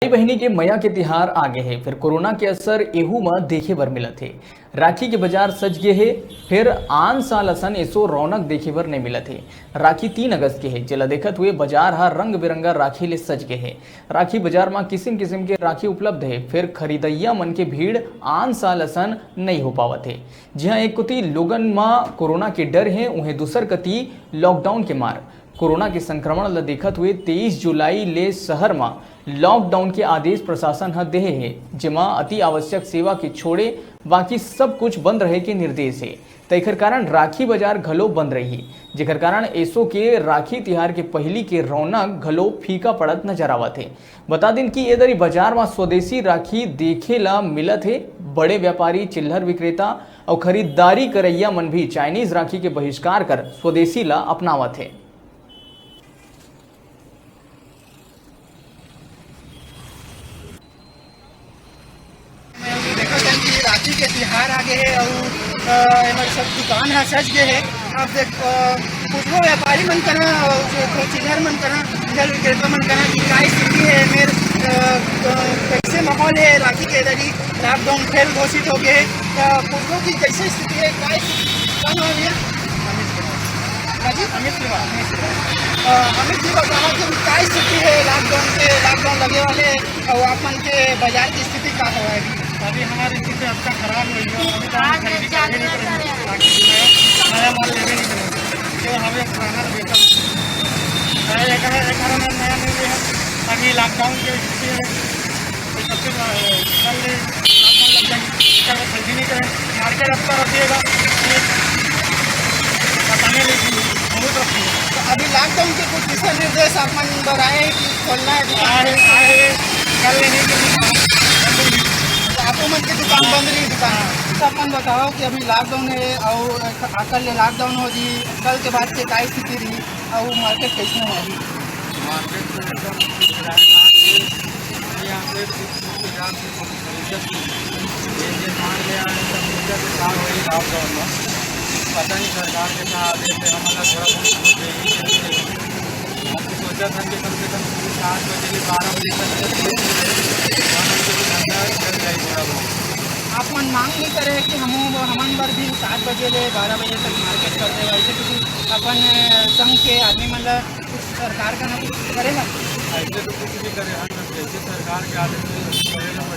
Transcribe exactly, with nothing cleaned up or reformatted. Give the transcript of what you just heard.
भाई बहिनी के मया के तिहार आगे हे, फिर कोरोना के असर एहू म देखे बर मिलत हे। राखी के बाजार सज गे हे, फिर आन साल असन एसो रौनक देखे बर नइ मिलत हे। राखी तीन अगस्त के हे, जेला देखत हुए बाजार ह रंग बिरंगा राखी ले सज गे हे। राखी बाजार म किसिम किसिम के राखी उपलब्ध हे, फिर खरीदइया मन के भीड़ आन साल असन नइ हो पावत हे। जिहां एक कोती लोगन म कोरोना के डर हे, उहें दूसर कती लॉकडाउन के मार। कोरोना के संक्रमण ल देखत हुए तेईस जुलाई ले शहर म लॉकडाउन के आदेश प्रशासन ह देहे हे, जेमा अति आवश्यक सेवा के छोड़े बाकी सब कुछ बंद रहे के निर्देश हे। त एखर कारण राखी बाजार घलो बंद रही, जेकर कारण एसो के राखी तिहार के पहिली के रौनक घलो फीका पड़त नजर आवत हे। बता दिन कि ए दरी बाजार म स्वदेशी राखी देखे ला मिलत हे। बड़े व्यापारी, चिल्हर विक्रेता अउ खरीदारी करइया मन भी चाइनीज राखी के बहिष्कार कर स्वदेशी ला अपनावत हे। देखत हन कि राखी के तिहार आगे हे अउ, अ, एमर सब दुकान ह सज गे हे। अब देख, अ, कुछो व्यापारी मन करा, अ, जो, जो चिल्हर मन करा, चिल्हर विक्रेता मन करा कि का स्थिति हे, एमेर, अ, अ, कैसे माहौल हे राखी के दरी, लॉकडाउन फेर घोषित हो गे हे। त कुछो की कैसे स्थिति हे, का स्थिति, का नाम हे भैया? अमित कुमार। हाँ जी? अमित कुमार। अ, अमित जी, बताओ कि अभी का स्थिति हे लॉकडाउन के, लॉकडाउन लगे वाले, अउ आप मन के बाजार की स्थिति का हवय अभी? अभी हमारी स्थिति अच्छा खराब हुई है, अभी तो हम खरीदी करबे नहीं करेंगे, बाकी जो है नया माल लेबे नहीं करेंगे, तो हमें पुराना बेहतर है। एक है, एक है, हमें नया मिल रही है, अभी लॉकडाउन की स्थिति है, तो सबसे, अ, कल लॉकडाउन लग जाएगी, कल खरीदी नहीं करेंगे, मार्केट अच्छा रखिएगा, बताने लेकिन बहुत रखिएगा। तो अभी लॉकडाउन के कुछ दिशा निर्देश आप मन बर आए हैं कि खोलना है दुकान? आए, आए, कल नहीं, कल नहीं। तो आप मन के दुकान बंद रही, दुकान? तो अपन बताओ कि अभी लॉकडाउन है और कल ले लॉकडाउन हो जी, कल के बाद के का स्थिति रही और मार्केट कैसे है अभी? मार्केट तो एकदम किराए ना है, यहाँ पे कुछ बाजार से कुछ खरीदत नहीं। ये, ये मान ले आए, सब पूजा के साथ वही लॉकडाउन में। पता नहीं सरकार के का आदेश है, हमारा थोड़ा बहुत समझ में नहीं आया। हम तो सोचा था कि कम से कम सात बजे के बारह बजे तक चल जाए, बारह बजे के धंधा चल जाए थोड़ा बहुत। आप मन मांग नहीं करे कि हम, हमन बर भी सात बजे ले बारह बजे तक मार्केट कर दे, ऐसे कुछ अपन, अ, संघ के आदमी मन ला कुछ सरकार का ना कुछ करे ना? ऐसे तो कुछ भी करे, हम जैसे सरकार के आदेश है, वैसे करेगा।